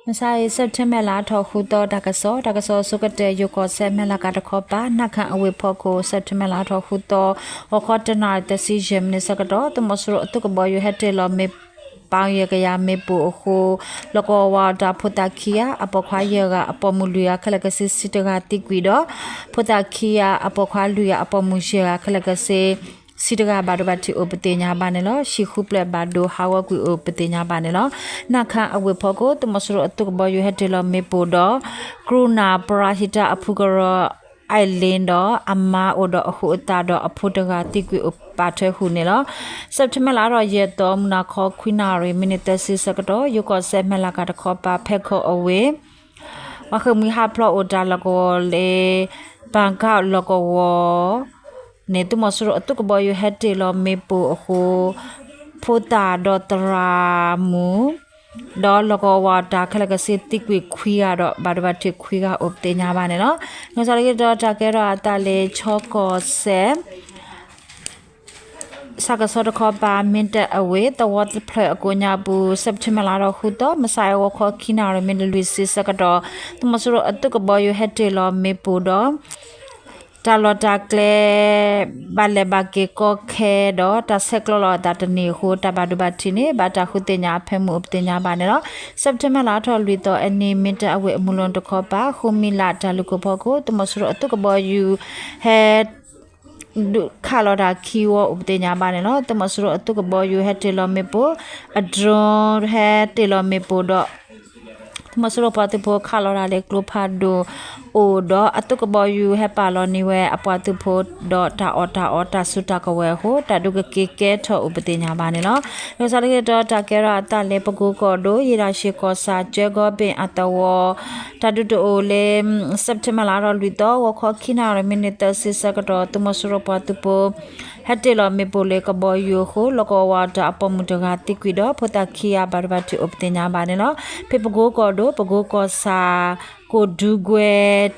မုၢ်ဆါအံၤ September လါထီၣ်ဃုသီ တၢ်ကစီၣ်, တၢ်ကစီၣ်အဆိကတၢၢ် ယိၤကီၢ်စဲၣ် မဲၢ်လးကးတခီပၤ နၢ်ခၣ်အဝ့ၢ်ဖီခိၣ် September လါထီၣ်ဃုသီ ဂီၤခီတနၣ်ရံၣ်သၢဆံယဲၢ်မံးနံးဆၢကတီၢ် သုးမီၤစိရိၤအသုးကဘီယူၤဟဲတ့ၢ်လီၤမ့ၣ်ပိၢ် ယဲၢ်ကယၤမ့ၣ်ပိၢ်အဃိ လီၢ်ကဝီၤဝၤအတၢ် ဖိသၣ်ခံဂၤ အပိာ်ခွါယဲၢ်ဂၤ အပိာ်မုၣ်လွံၢ်ဂၤ ခဲလၢာ်ခဲဆ့ဆံတဂၤသံကွံာ်ဒီး ဖိသၣ်ခံဂၤ အပိာ်ခွါလွံၢ်ဂၤ အပိာ်မုၣ်ယဲၢ်ဂၤ ခဲလၢာ်ခဲဆ့ ဆံတဂၤဘၣ်ဒိဘၣ်ထံးအိၣ်ပသ့ၣ်ညါဘၣ်န့ၣ်လီၤ. ဟံၣ်ဃုဖျၢၣ်ဘၣ်ဒိဟးဂီၤကွံာ်အိၣ်ပသ့ၣ်ညါဘၣ်န့ၣ်လီၤ. နၢ်ခၣ်အဝ့ၢ်ဖီခိၣ် သုးမီၤစိရိၤအသုးကဘီယူၤဟဲတ့ၢ်လီၤမ့ၣ်ပိၢ်ဒီး ကရူၢ်နၢ်ပရၤဟံးတၢ်အဖုကရၢ အဲၣ်လ့ဒီးအမါအိၣ်ဒီးအဃုာ်အသးဒီးအဖိတဂၤသံကွံာ်အိၣ်ပာ်ထွဲဃုာ်န့ၣ်လီၤ. September လါထီၣ်ယဲၢ်သီ မုၢ်နၤခီခွံနၣ်ရံၣ် မံးနံးသၢဆံဆၢကတီၢ် ယိၤကီၢ်စဲၣ် မဲၢ်လးကးတခီပၤ ဖဲခိၣ်အဝ့ၢ် ပှၤဃ့ၢ်မှံဟးဖျိးအိၣ်တၢ်လီၢ်ကဝီၤလၢ ဘၣ်ကၣ်လီၢ်ကဝီၤန့ၣ် သုးမီၤစိရိၤအသုးကဘီယူၤဟဲတ့ၢ်လီၤမ့ၣ်ပိၢ်အဃိ ဖိသၣ်ဒီးသရၣ်မုၣ် ဒီးလီၢ်ကဝီၤဝၤအတၢ်ခဲလၢာ်ခဲဆ့သံကွံာ်ခွံဂၤဒီး ဘၣ်ဒိဘၣ်ထံးခွံဂၤအိၣ်ပသ့ၣ်ညါဘၣ်န့ၣ်လီၤ. နုာ်စီၤလၢက့ၤဒီးတၢ်ကဲထီၣ်အသးလၢ ခၠီကီၢ်စဲၣ် ဆၣ်ကဆီတခီပၤ မ့ၢ်တၢ်အဝ့ၢ် သဝီတဖျၢၣ်အကိးညါပူၤ September လါထီၣ်ဃုသီ မုၢ်ဆါအဂီၤခီခံနၣ်ရံၣ် မံးနံးလွံၢ်ဆံဆၢကတီၢ် သုးမီၤစိရိၤအသုးကဘီယူၤဟဲတ့ၢ်လီၤမ့ၣ်ပိၢ်ဒီး တၢ်လီၢ်တၢ်ကျဲ ဘၣ်လဲၤဘၣ်က့ၤကီခဲဒီး တၢ်ဆဲးကျိးလီၤအသးတန့ၢ်အဃိ တၢ်ဘၣ်ဒိဘၣ်ထံးန့ၣ် ဘၣ်တၢ်ဃုသ့ၣ်ညါအဖၢမုၢ်အိၣ်ပသ့ၣ်ညါဘၣ်န့ၣ်လီၤ. September လါထီၣ်လွံၢ်သီအနံၤ မ့ၢ်တၢ်အဝ့ၢ်အမုၢ်လိၤတခီပၤ ဃုမံလးတၢ်လူၢ်ခိၣ်ဖီခိၣ် သုးမီၤစိရိၤအသုးကဘီယူၤ ဟဲ ဒုးခးလီၤတၢ်ခံဝီအိၣ်ပသ့ၣ်ညါဘၣ်န့ၣ်လီၤ. သုးမီၤစိရိၤအသုးကဘီယူၤဟဲတ့ၢ်လီၤမ့ၣ်ပိၢ် အ drone ဟဲတ့ၢ်လီၤမ့ၣ်ပိၢ်ဒီး သုးမီၤစိရိၤပှၤသုးဖိခးလီၤတၢ်လၢကျိဖးဒိၣ်အိၣ်ဒီး အသုးကဘီယူၤဟဲပာ်လီၤန့ၢ်ဝဲအပှၤသုးဖိဒီးတၢ်အီၣ်တၢ်အီတၢ်စုတၢ်ကဝဲၤအဃိ တၢ်ဒုးကက့ၤကဲထီၣ်အိၣ်ပသ့ၣ်ညါဘၣ်န့ၣ်လီၤ. လၢကစီၣ်လၢက့ၤဒီးတၢ်ကဲထီၣ်အသးလၢပကိကီၢ်ဒိၣ် ယ့ၣ်ဒၣ်ရှ့ၣ်ကီၢ်ဆၣ် ကၠၢဂီဘ့ၣ်အသဝီ တၢ်ဒုးတအိၣ်လၢ September လါထီၣ်လွံၢ်သီ ဂီၤခီခံနၣ်ရံၣ် မံးနံးသၢဆံဆၢကတီၢ် သုးမီၤစိရိၤပှၤသုးဖိ ဟဲတ့ၢ်လီၤမ့ၣ်ပိၢ်လၢကဘီယူၤအဃိ လီၢ်ကဝီၤတၢ်အပိာ်မုၣ်တဂၤသံကွံာ်ဒီး ဖိသၣ်ခံဂၤဘၣ်ဒိဘၣ်ထံးအိၣ်ပသ့ၣ်ညါဘၣ်န့ၣ်လီၤ. ဖဲပကိကီၢ်ဒိၣ် ပကိကီၢ်ဆၣ် ကိၣ်ဒူကွဲ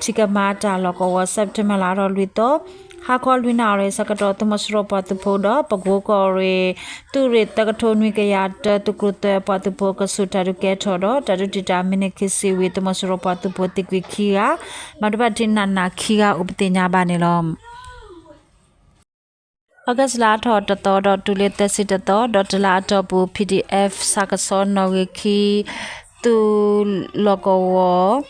ထံကမါတၢ်လီၢ်ကဝီၤ September လါထီၣ်လွံၢ်သီ ဟါခီလွံၢ်နၣ်ရံၣ်ဆၢကတီၢ် သုးမီၤစိရိၤပှၤသုးဖိဒီး ပကိကီၢ်ရ့ၣ် သုးရ့ၣ်သၢကထိနွံကယၤတၢ သုးကျိၤသၢပှၤသုးဖိကဆူးတၢ်ဒုးကဲထီၣ်ဒီး တၢ်ဒုးတံာ်တာ်မံးနံးခံဆံဝံၤ သုးမီၤစိရိၤပှၤသုးဖိသံကွံာ်ခံဂၤ ဘၣ်ဒိဘၣ်ထံးနးနးခံဂၤအိၣ်ပသ့ၣ်ညါဘၣ်န့ၣ်လီၤ. August လါထီၣ်တသီဒီးတုၤလၢသၢဆံတသီ ဒီးတလါအတီၢ်ပူၤ PDF ဆၣ်ကဆီနီၣ်ဂံၢ်ခံ သုးလီၢ်ကဝီၤ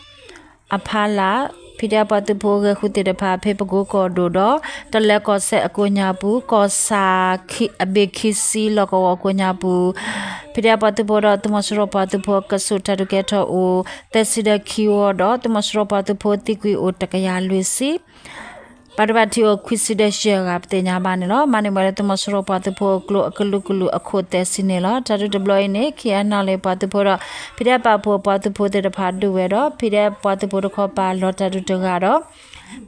အဖီလာ် PDF ပှၤသုးဖိဂဲၤဃုသ့ၣ်တဖၣ် ဖဲပကိကီၢ်ဒိၣ်ဒီး တလဲၤကီၢ်စဲၣ်အကိးညါပူၤ ကီၢ်ဆၣ်အဘ့ၣ်ခံဆံလီၢ်ကဝီၤအကိးညါပူၤ PDF ပှၤသုးဖိဒီး သုးမီၤစိရိၤပှၤသုးဖိကဆူးတၢ်ဒုးကဲထီၣ်အိၣ် သၢဆံဒီးခံဝီဒီး သုးမီၤစိရိၤပှၤသုးဖိသံကွံာ်အိၣ်တကယၤလွံၢ်ဆံ ဘၣ်ဒိဘၣ်ထံးအိၣ်ခွံဆံဒီးယဲၢ်ဂၤပသ့ၣ်ညါဘၣ်န့ၣ်လီၤ. မၤန့ၢ်ဝဲလၢသုးမီၤစိရိၤပှၤသုးဖိအကျိၤအကလုာ်ကလုာ်အခိၣ်သၢဆံန့ၣ်လီၤ. တၢ်ဒုးတဘျီအံၤန့ၣ် KNLA ပှၤသုးဖိဒီး PDF ပာ်ဖှိၣ်ပှၤသုးဖိသ့ၣ်တဖၣ်ဒုးဝဲဒီး PDF ပှၤသုးဖိတခီပၤလီၤတၢ်ဒုးတဂၤဒီး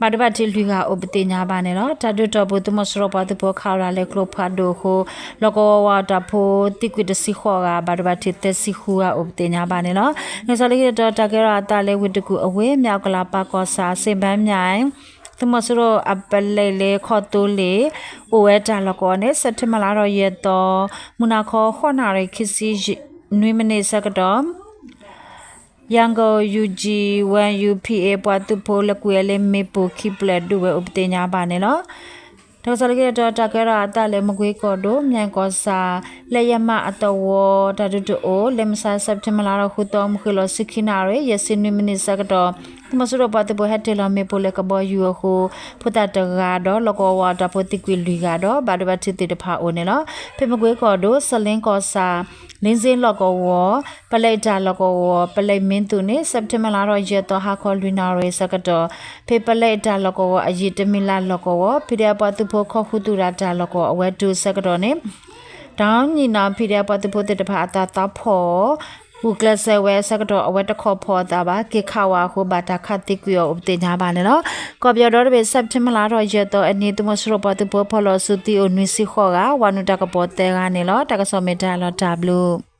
ဘၣ်ဒိဘၣ်ထံးလွံၢ်ဂၤအိၣ်ပသ့ၣ်ညါဘၣ်န့ၣ်လီၤ. တၢ်ဒုးတီၢ်ပူၤ သုးမီၤစိရိၤပှၤသုးဖိခးလီၤတၢ်လၢကျိဖးဒိၣ်အဃိ လီၢ်ကဝီၤဝၤအတၢ်ဖိသံကွံာ်တဆံဃိးဂၤ ဘၣ်ဒိဘၣ်ထံးသၢဆံဃုဂၤအိၣ်ပသ့ၣ်ညါဘၣ်န့ၣ်လီၤ. နုာ်စီၤလၢခံတတီၤ တၢ်ကဲထီၣ်အသးလၢဝ့ၢ်တကူၣ်အဝ့ၢ် မၠၣ်အူကလးပၢ်ကီၢ်ဆၣ် စ့ဘၣ်မၠၣ် သုးမီၤစိရိၤအပလဲးလၢခီၣ်သိလ့ၣ် အိၣ်ဝဲတၢ်လီၢ်ကဝီၤန့ၣ် September လါထီၣ်ယဲၢ်သီ မုၢ်နၤခီဃိးနၣ်ရံၣ်ခံဆံနွံမံးနံးဆၢကတီၢ် ရန်ကုန် ယူၣ်ကၠံၣ် ဝဲ ယူၣ် ပီၣ်အ့ၣ် ပှၤသုးဖိလၢကွံာ်ဝဲလၢမ့ၣ်ပိၢ်ခံဖျၢၣ်ဒုးဝဲအိၣ်ပသ့ၣ်ညါဘၣ်န့ၣ်လီၤ. တၢ်ကစီၣ်လၢခံတတီၤ တၢ်ကဲထီၣ်အသးလၢမကွ့ကီၢ်ဒိၣ် မၠဲၣ်ကီၢ်ဆၣ် လၢယမးအသဝီ တၢ်ဒုးတအိၣ် လၢမုၢ်ဆါ September လါထီၣ်ဃုသီ မုၢ်ဃ့ၢ်လီၤဆံခံနၣ်ရံၣ် ယဲၢ်ဆံနွံမံးနံးဆၢကတီၢ် သုးမီၤစိရိၤပှၤသုးဖိဟဲတ့ၢ်လီၤမ့ၣ်ပိၢ်လၢကဘီယူၤအဃိ ဖိသၣ်တဂၤဒီး လီၢ်ကဝီၤဝၤအတၢ်ဖိသံကွံာ်လွံၢ်ဂၤဒီး ဘၣ်ဒိဘၣ်ထံးသ့ၣ်တဖၣ်အိၣ်န့ၣ်လီၤ. ဖဲမကွ့ကီၢ်ဒိၣ် စလ့ကီၢ်ဆၣ် လ့စ့လီၢ်ကဝီၤ ပလဲတၢ်လီၢ်ကဝီၤ ပလဲမ့ၢ်သူၣ်န့ၣ် September လါထီၣ်ယဲၢ်သီ ဟါခီလွံၢ်နၣ်ရံၣ်ဆၢကတီၢ် ဖဲပလဲတၢ်လီၢ်ကဝီၤအယံၤ တမံၤလၢ်လီၢ်ကဝီၤ PDF ပှၤသုးဖိခီဃုာ်သူၣ်တၢ်တၢ်လီၢ်ကဝီၤအဝဲတုၤဆၢကတီၢ်န့ၣ် တၢ်ညီနုၢ် PDF ပှၤသုးဖိသ့ၣ်တဖၣ်အသးသီဖီၣ် ဂုာ်ကျဲးစၢးဝဲဆၢကတီၢ် အဝဲတခီဖီၣ်အသးဘၣ် က့ၤခးဝဲအဃိ ဘၣ်တၢ်ခးသံကွံာ်အီၤအိၣ်ပသ့ၣ်ညါဘၣ်န့ၣ်လီၤ. ကီၢ်ပယီၤဒီတဘ့ၣ် September လါထီၣ်ယဲၢ်သီအနံၤ သုးမီၤစိရိၤပှၤသုးဖိဖီၣ်လီၤစုသံအိၣ်နွံဆံဃိးဂၤ ဝၤနုာ်တၢ်ကပီၤသၢဂၤန့ၣ်လီၤ. တၢ်ကစီၣ်မ့ၢ်တၢ်လီၤတၢ်ဘျုး